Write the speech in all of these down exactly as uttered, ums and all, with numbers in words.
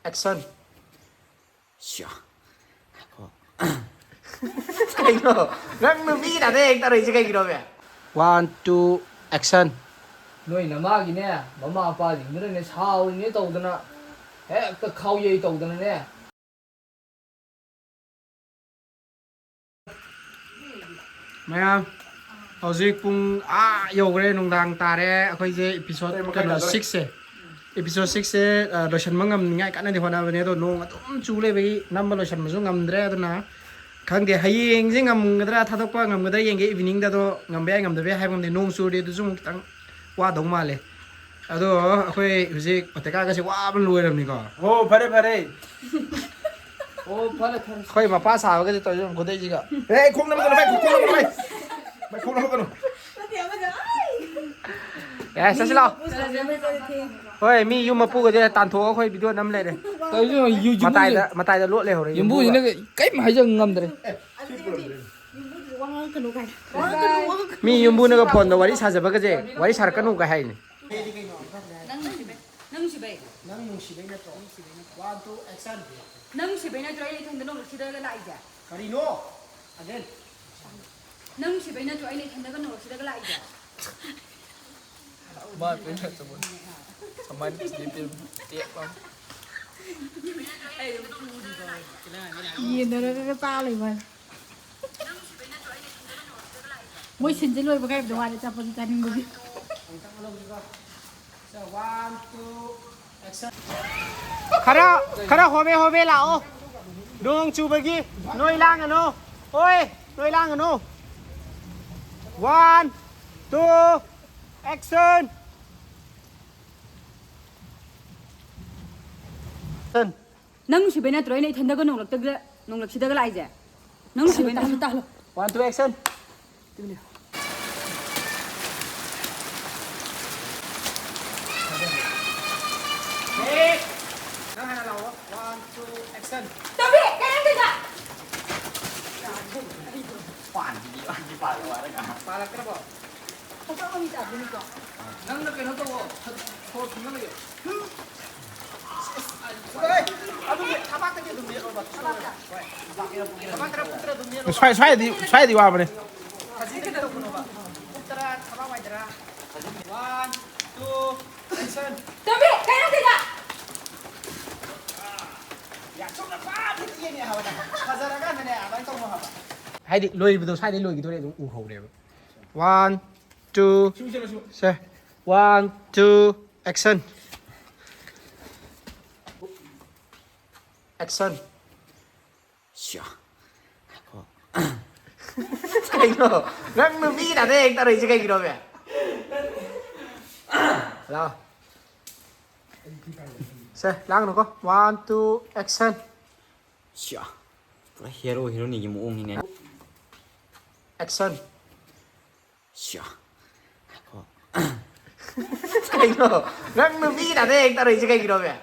Action. ꯁꯤꯌꯥ꯫ ꯀꯩꯅꯣ? ꯅꯪ ꯅꯨꯄꯤ ꯇꯥꯗ ꯍꯦꯛ ꯇꯧꯔꯛꯏꯁꯦ ꯀꯩꯒꯤꯅꯣꯃꯦ? One, two, action. ꯅꯣꯏ ꯅꯃꯥꯒꯤꯅꯦ, ꯃꯃꯥ ꯃꯄꯥꯁꯤꯡꯗꯨꯅꯅꯦ, ꯁꯥꯎꯔꯤꯅꯦ ꯇꯧꯗꯅ, ꯍꯦꯛꯇ ꯈꯥꯎ ꯌꯩ ꯇꯧꯗꯅꯅꯦ꯫ ꯃꯌꯥꯝ, ꯍꯧꯖꯤꯛ ꯄꯨꯡ ꯑꯥ ꯌꯧꯈ꯭ꯔꯦ, ꯅꯨꯡꯗꯥꯡ ꯇꯥꯔꯦ꯫ ꯑꯩꯈꯣꯏꯁꯦ episode ꯀꯩꯅꯣ, six ꯁꯦ, episode six ꯁꯦ, ꯑ, ꯂꯣꯏꯁꯤꯟꯕ ꯉꯝꯅꯤꯡꯉꯥꯏ ꯀꯟꯅꯗꯤ ꯍꯣꯠꯅꯕꯅꯦ, ꯑꯗꯣ ꯅꯣꯡ ꯑꯗꯨꯝ ꯆꯨ ꯂꯩꯕꯒꯤ ꯅꯝꯕ ꯂꯣꯏꯁꯤꯟꯕꯁꯨ ꯉꯝꯗ꯭ꯔꯦ꯫ ꯑꯗꯨꯅ ꯈꯪꯗꯦ, ꯍꯌꯦꯡꯁꯦ ꯉꯝꯒꯗ꯭ꯔꯥ, ꯊꯥꯗꯣꯛꯄ ꯉꯝꯒꯗ꯭ꯔꯥ ꯌꯦꯡꯒꯦ꯫ Evening ꯗ ꯑꯗꯣ ꯉꯝꯕ ꯌꯥꯏ, ꯉꯝꯗꯕ ꯌꯥꯏ ꯍꯥꯏꯕ ꯉꯝꯗꯦ꯫ ꯅꯣꯡ ꯆꯨꯔꯗꯤ ꯑꯗꯨꯁꯨ ꯑꯃꯨꯛ ꯈꯤꯇꯪ ꯋꯥꯗꯧ ꯃꯥꯜꯂꯦ꯫ ꯑꯗꯣ ꯑꯩꯈꯣꯏ ꯍꯧꯖꯤꯛ ꯑꯣꯇꯦꯀꯥꯒꯁꯦ ꯋꯥꯕ ꯂꯣꯏꯔꯕꯅꯤꯀꯣ꯫ ꯍꯣ, ꯐꯔꯦ, ꯐꯔꯦ꯫ ꯑꯣ, ꯐꯔꯦ, ꯐꯔꯦ꯫ ꯑꯩꯈꯣꯏ ꯃꯄꯥ ꯁꯥꯕꯒꯁꯦ ꯇꯧꯔꯤ ꯈꯨꯗꯩꯁꯤꯒ꯫ ꯑꯦ, ꯈꯣꯡ ꯅꯝꯒꯅꯨ, ꯚꯥꯏ, ꯈꯣꯡ ꯅꯝꯒꯅꯨ, ꯚꯥꯏ꯫ ꯚꯥꯏ, ꯈꯣꯡ ꯅꯝꯒꯅꯨ꯫ ꯑꯦ, ꯆꯠꯁꯤꯂꯥꯎ꯫ ꯍꯣꯏ, ꯃꯤ ꯌꯨꯝ ꯃꯄꯨꯒꯁꯦ ꯇꯥꯟꯊꯣꯛꯑꯒ ꯑꯩꯈꯣꯏ video ꯅꯝ ꯂꯩꯔꯦ꯫ ꯇꯧꯔꯤꯁꯦ ꯌꯦꯡꯉꯣ, ꯌꯨ-, ꯌꯨꯝꯕꯨꯁꯦ-, ꯃꯇꯥꯏꯗ, ꯃꯇꯥꯏꯗ ꯂꯣꯠ ꯂꯩꯍꯧꯔꯦ ꯌꯨꯝꯕꯨꯁꯤꯅꯒ ꯌꯨꯝꯕꯨꯒ꯫ ꯀꯔꯤꯝ ꯍꯥꯏꯖ ꯉꯝꯗ꯭ꯔꯦ꯫ ꯌꯨꯝꯕꯨꯗꯨꯗꯤ ꯋꯥ ꯉꯥꯡꯉꯛꯀꯅꯨ ꯀꯥꯏꯅ꯫ ꯃꯤ ꯌꯨꯝꯕꯨꯅꯒ ꯐꯣꯟꯗ ꯋꯥꯔꯤ ꯁꯥꯖꯕꯒꯁꯦ, ꯋꯥꯔꯤ ꯁꯥꯔꯛꯀꯅꯨꯒ ꯍꯥꯏꯅꯦ꯫ ꯅꯪ ꯅꯨꯡꯁꯤꯕꯩ, ꯅꯪ ꯅꯨꯡꯁꯤꯕꯩ꯫ ꯅꯪ ꯅꯨꯡꯁꯤꯕꯩ ꯅꯠꯇ꯭ꯔꯣ? ꯅꯨꯡꯁꯤꯕꯩ ꯅꯠꯇ꯭ꯔꯣ? One, two, action. ꯅꯪ ꯅꯨꯡꯁꯤꯕꯩ ꯅꯠꯇ꯭ꯔꯣ ꯑꯩꯅ ꯏꯊꯟꯗ ꯅꯣꯡꯂꯛꯁꯤꯗ ꯂꯥꯛꯏꯁꯦ? ꯀꯔꯤꯅꯣ? Again. ꯅꯪ ꯅꯨꯡꯁꯤꯕꯩ ꯅꯠꯇ꯭ꯔꯣ ꯑꯩꯅ ꯏꯊꯟꯗꯒ ꯅꯣꯡꯂꯛꯁꯤꯗꯒ ꯂꯥꯛꯏꯁꯦ? ꯃꯥ ꯄꯦꯟꯅ ꯆꯨꯝꯕꯅꯤ꯫ ꯀꯃꯥꯏꯅ ꯄꯤꯗꯦ ꯄꯦꯟ ꯇꯦꯛ ꯂꯥꯎ꯫ ꯌꯦꯟꯅꯔꯒ ꯆꯥ ꯂꯩꯕ꯫ ꯃꯣꯏ ꯁꯤꯟꯁꯦ ꯂꯣꯏꯕꯒ ꯍꯥꯏꯕꯗꯣ ꯋꯥꯔꯦ, ꯑꯆꯥꯄꯣꯠꯁꯦ ꯆꯥꯅꯤꯡꯕꯒꯤ꯫ ꯈꯔ, ꯈꯔ ꯍꯣꯕꯦ ꯍꯣꯕꯦ ꯂꯥꯛꯑꯣ꯫ ꯅꯣꯡ ꯆꯨꯕꯒꯤ ꯅꯣꯏ ꯂꯥꯡꯒꯅꯨ꯫ ꯍꯣꯏ, ꯅꯣꯏ ꯂꯥꯡꯒꯅꯨ꯫ One, two, action. ꯅꯪ ꯅꯨꯡꯁꯤꯕꯩ ꯅꯠꯇ꯭ꯔꯣ ꯑꯩꯅ ꯏꯊꯟꯗꯒ ꯅꯣꯡꯂꯛꯇꯒ, ꯅꯣꯡꯂꯛꯁꯤꯗꯒ ꯂꯥꯛꯏꯁꯦ? ꯅꯪ ꯅꯨꯡꯁꯤꯕꯩ ꯅꯠꯇ꯭ꯔꯣ? ꯇꯥꯍꯜꯂꯣ, ꯇꯥꯍꯜꯂꯣ꯫ One, two, action. Take. ꯅꯪ ꯍꯥꯟꯅ ꯂꯥꯛꯑꯣ꯫ One, two, action. ꯇꯧꯕꯤ, ꯀꯩ ꯍꯥꯏꯗꯣꯏꯅꯣ? ꯄꯥꯟꯕꯤꯗꯤ, ꯄꯥꯟꯕꯤ ꯄꯥꯜꯂꯣ ꯍꯥꯏꯔꯒ꯫ ꯄꯥꯜꯂꯛꯇ꯭ꯔꯕꯣ? ꯅꯪꯅ ꯀꯩꯅꯣ ꯇꯧꯋꯣ, ꯁꯣꯔ ꯊꯨꯡꯅ ꯂꯩꯌꯣ꯫ ꯁ꯭ꯋꯥꯏ ꯁ꯭ꯋꯥꯏꯗꯤ ꯁ꯭ꯋꯥꯏꯗꯤ ꯋꯥꯕꯅꯦ꯫ ꯍꯥꯏꯗꯤ ꯂꯣꯏꯕꯗꯣ ꯁ꯭ꯋꯥꯏꯗꯩ ꯂꯣꯏꯈꯤꯗꯣꯔꯦ ꯑꯗꯨꯝ ꯎꯍꯧꯔꯦꯕ꯫ One, two, ꯁꯦ꯫ One, two, action. Action. ꯁꯤꯌꯥ꯫ ꯀꯩꯅꯣ? ꯅꯪ ꯅꯨꯄꯤ ꯇꯥꯗ ꯍꯦꯛ ꯇꯧꯔꯛꯏꯁꯦ ꯀꯩꯒꯤꯅꯣ ꯃꯦ? ꯂꯥꯎ꯫ ꯁꯦ, ꯂꯥꯡꯒꯅꯨꯀꯣ꯫ One, two, action. ꯁꯤꯌꯥ꯫ ꯄꯨꯔꯥ ꯍꯦꯔꯣ ꯍꯦꯔꯣꯅꯤꯒꯤ ꯃꯑꯣꯡꯅꯤꯅꯦ꯫ Action. ꯁꯤꯌꯥ꯫ ꯀꯩꯅꯣ? ꯅꯪ ꯅꯨꯄꯤ ꯇꯥꯗ ꯍꯦꯛ ꯇꯧꯔꯛꯏꯁꯦ ꯀꯩꯒꯤꯅꯣ ꯃꯦ?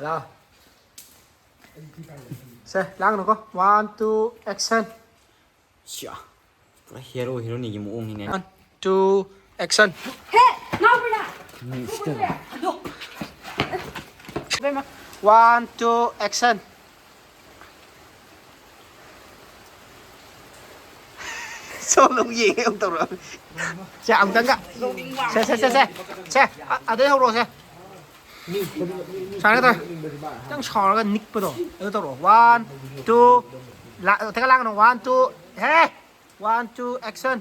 ꯂꯥꯎ꯫ ꯁꯦ, ꯂꯥꯡꯒꯅꯨꯀꯣ꯫ One, two, action. ꯁꯤꯌꯥ꯫ ꯄꯨꯔꯥ ꯍꯦꯔꯣ ꯍꯦꯔꯣꯅꯤꯒꯤ ꯃꯑꯣꯡꯅꯤꯅꯦ꯫ One, two, action. ꯍꯦ! ꯉꯥꯎꯕ꯭ꯔꯥ? ꯎꯝ, ꯁꯤꯗ꯫ ꯑꯗꯣ꯫ One, two, action. ꯁꯣꯝꯗ ꯑꯃꯨꯛ ꯌꯦꯡꯉꯦ ꯑꯃꯨꯛ ꯇꯧꯔꯛꯑꯣ꯫ ꯁꯦ, ꯑꯃꯨꯛꯇꯪꯒ꯫ ꯁꯦ, ꯁꯦ, ꯁꯦ, ꯁꯦ꯫ ꯁꯦ, ꯑ-, ꯑꯗꯩ ꯍꯧꯔꯛꯑꯣ, ꯁꯦ꯫ ꯁꯨꯃꯥꯏꯅ ꯇꯧꯔꯦ꯫ ꯈꯤꯇꯪ ꯁꯥꯎꯔꯒ ꯅꯤꯛꯄꯗꯣ ꯑꯗꯨ ꯇꯧꯔꯛꯑꯣ꯫ One, two, ꯂꯥ-, ꯊꯦꯛꯀ ꯂꯥꯡꯒꯅꯨ꯫ One, two, ꯍꯦ! One, two, action.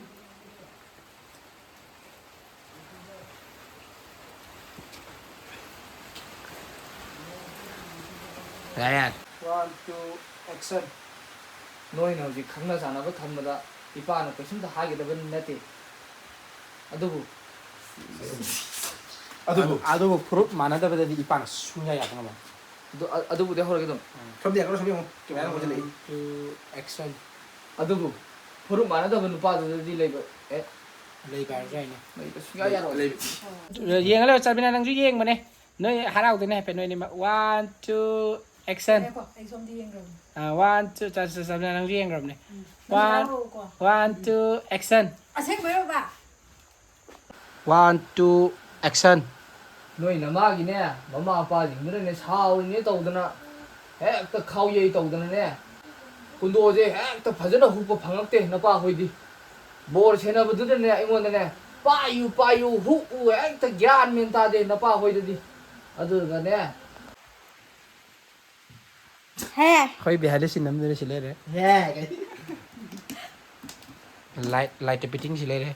ꯌꯥꯔꯦ, ꯌꯥꯔꯦ꯫ One, two, action. ꯅꯣꯏꯅ ꯍꯧꯖꯤꯛ ꯈꯪꯅ ꯆꯥꯟꯅꯕ ꯊꯝꯕꯗ ꯏꯄꯥꯅ ꯀꯩꯁꯨꯝꯇ ꯍꯥꯏꯒꯗꯕ ꯅꯠꯇꯦ꯫ ꯑꯗꯨꯕꯨ ꯑꯗꯨꯕꯨ ꯑꯗꯨꯕꯨ ꯐꯨꯔꯨꯞ ꯃꯥꯟꯅꯗꯕꯗꯗꯤ ꯏꯄꯥꯅ ꯁꯨꯡꯌꯥ ꯌꯥꯕ ꯉꯝꯃꯣꯏ꯫ ꯑꯗꯨ, ꯑ-, ꯑꯗꯨꯕꯨꯗꯤ ꯍꯧꯔꯒꯦ ꯑꯗꯨꯝ꯫ ꯎꯝ꯫ ꯁꯣꯝꯗ ꯌꯦꯡꯉꯣ, ꯁꯣꯝꯗ ꯌꯦꯡꯉꯣ꯫ ꯀꯦꯃꯦꯔꯥ ꯑꯃꯨꯛ ꯑꯣꯟꯁꯤꯜꯂꯛꯏ꯫ One, two, action. ꯑꯗꯨꯕꯨ ꯐꯨꯔꯨꯞ ꯃꯥꯟꯅꯗꯕ ꯅꯨꯄꯥꯗꯨꯗꯗꯤ ꯂꯩꯕ, ꯑꯦ꯫ ꯂꯩꯕ ꯍꯥꯏꯔꯁꯨ ꯌꯥꯏꯅꯦ꯫ ꯂꯩꯕ ꯁꯨꯡꯌꯥ ꯌꯥꯔꯣꯏ꯫ ꯂꯩꯕ꯫ ꯌꯦꯡꯉ ꯂꯩꯌꯣ, ꯆꯥꯟꯕꯤꯅ ꯅꯪꯁꯨ ꯌꯦꯡꯕꯅꯦ꯫ ꯅꯣꯏ ꯍꯔꯥꯎꯗꯣꯏꯅꯦ ꯍꯥꯏꯐꯦꯠ ꯅꯣꯏ ꯑꯅꯤꯃꯛ꯫ One, two, action. ꯉꯥꯏꯈꯣ, ꯑꯩ ꯁꯣꯝꯗ ꯌꯦꯡꯈ꯭ꯔꯕꯅꯦ꯫ ꯑꯥ, one, two, ꯆꯥ-, ꯆꯥ-, ꯆꯥꯟꯕꯤꯅ ꯅꯪꯁꯨ ꯌꯦꯡꯈ꯭ꯔꯕꯅꯦ꯫ ꯎꯝ꯫ One, ꯍꯔꯥꯎꯔꯛꯎꯀꯣ꯫ One, two, action. ꯑꯁꯦꯡꯕꯩꯔꯣ, ꯕꯥ? One, two, action. ꯅꯣꯏ ꯅꯃꯥꯒꯤꯅꯦ, ꯃꯃꯥ ꯃꯄꯥꯁꯤꯡꯗꯨꯅꯅꯦ ꯁꯥꯎꯔꯤꯅꯦ ꯇꯧꯗꯅ, ꯍꯦꯛꯇ ꯈꯥꯎ ꯌꯩ ꯇꯧꯗꯅꯅꯦ, ꯀꯨꯟꯗꯣꯁꯦ ꯍꯦꯛꯇ ꯐꯖꯅ ꯍꯨꯛꯄ ꯐꯪꯉꯛꯇꯦ ꯅꯄꯥ ꯍꯣꯏꯗꯤ꯫ ꯕꯣꯔ ꯁꯦꯟꯅꯕꯗꯨꯗꯅꯦ ꯑꯩꯉꯣꯟꯗꯅꯦ, "ꯄꯥꯏꯌꯨ, ꯄꯥꯏꯌꯨ, ꯍꯨꯛꯎ", ꯍꯦꯛꯇ ꯒ꯭ꯌꯥꯟ ꯃꯦꯟ ꯇꯥꯗꯦ ꯅꯄꯥ ꯍꯣꯏꯗꯗꯤ꯫ ꯑꯗꯨꯒꯅꯦ, ꯍꯦ꯫ ꯑꯩꯈꯣꯏ behind the scene ꯑꯃꯗꯤ ꯁꯤ ꯂꯩꯔꯦ꯫ ꯍꯦ꯫ Light, light fitting ꯁꯤ ꯂꯩꯔꯦ꯫